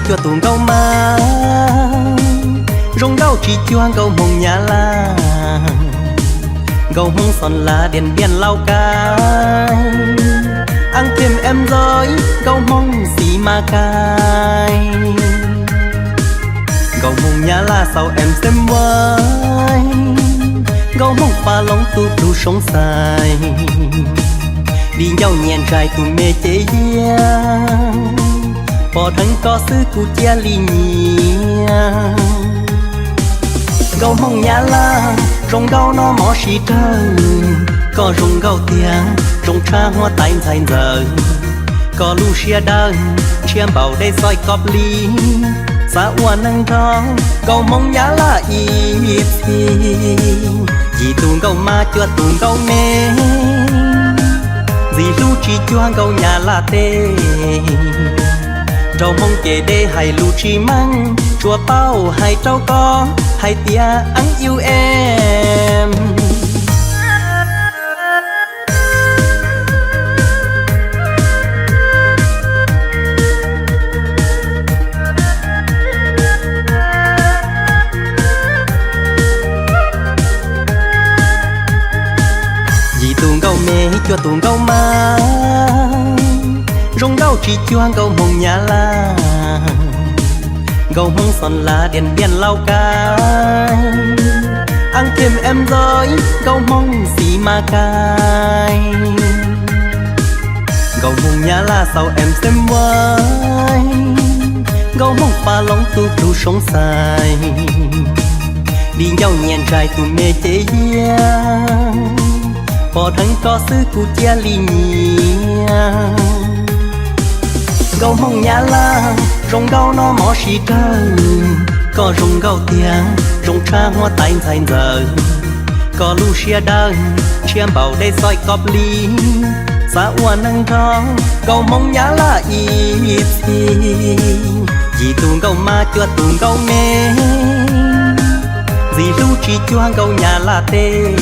cuag tus nkauj Mab, zoo nkauj tsis cuag nkauj Hmoob Nyab Laj, nkauj Hmoob Xos Las Diam Npiam Laus Kais, Aas Thiam Em Zos, nkauj Hmoob Xis Mas Kais, nkauj Hmoob Nyab Laj Xaus Em Xeem Vais, nkauj Hmoob Faj Loos tus plhu Soob Xais, Li Ncauj Nyiam Ntsais tus me cev yias, pom dheev koj xwb kuv cia li nyiam. Nkauj Hmoob Nyab Laj, zoo nkauj no mob siv dawb, koj zoo nkauj tiag, zoo tshaj huab tais ntxhais ntxawm, koj lub siab dawb, ntshiab npaum dej xoj koj plig, xav ua neej nrog nkauj Hmoob Nyab Laj ib txhis. Yim tus nkauj Mab cuag tus nkauj me, ntxim hlub tsis cuag nkauj Nyab Laj teb, nraug Hmoob kev deb hais lus tsis meej, tsuas paub hais rau koj hais tias Aas Iu Em. Yim tus nkauj me cuag tus nkauj Mab, zoo nkauj tsis cuag nkauj Hmoob Nyab Laj, nkauj Hmoob Xos Las Diam Npiam Laus Kais, Aas Thiam Em Zos, nkauj Hmoob Xis Mas Kais, nkauj Hmoob Nyab Laj Xaus Em Xeem Vais, nkauj Hmoob Faj Loos tus plhu Soob Xais, Li Ncauj Nyiam Ntsais tus me cev yias, pom dheev koj xwb kuv cia li nyiam. Nkauj Hmoob Nyab Laj, zoo nkauj no mob siv dawb, koj zoo nkauj tiag, zoo tshaj huab tais ntxhais ntxawm, koj lub siab dawb, ntshiab npaum dej xoj koj plig, xav ua neej nrog nkauj Hmoob Nyab Laj ib txhis. Yim tus nkauj Mab cuag tus nkauj me, ntxim hlub tsis cuag nkauj Nyab Laj teb,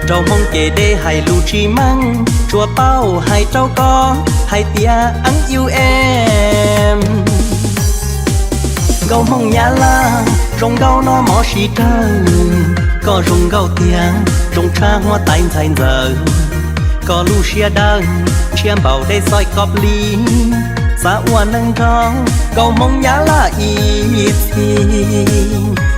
nraug Hmoob kev deb hais lus tsis meej, tsuas paub hais rau koj hais tias Aas Iu Em. Nkauj Hmoob Nyab Laj, zoo nkauj no mob siv dawb, koj zoo nkauj tiag, zoo tshaj huab tais ntxhais ntxawm, koj lub siab dawb, ntshiab npaum dej xoj koj plig, xav ua neej nrog nkauj Hmoob Nyab Laj ib txhis.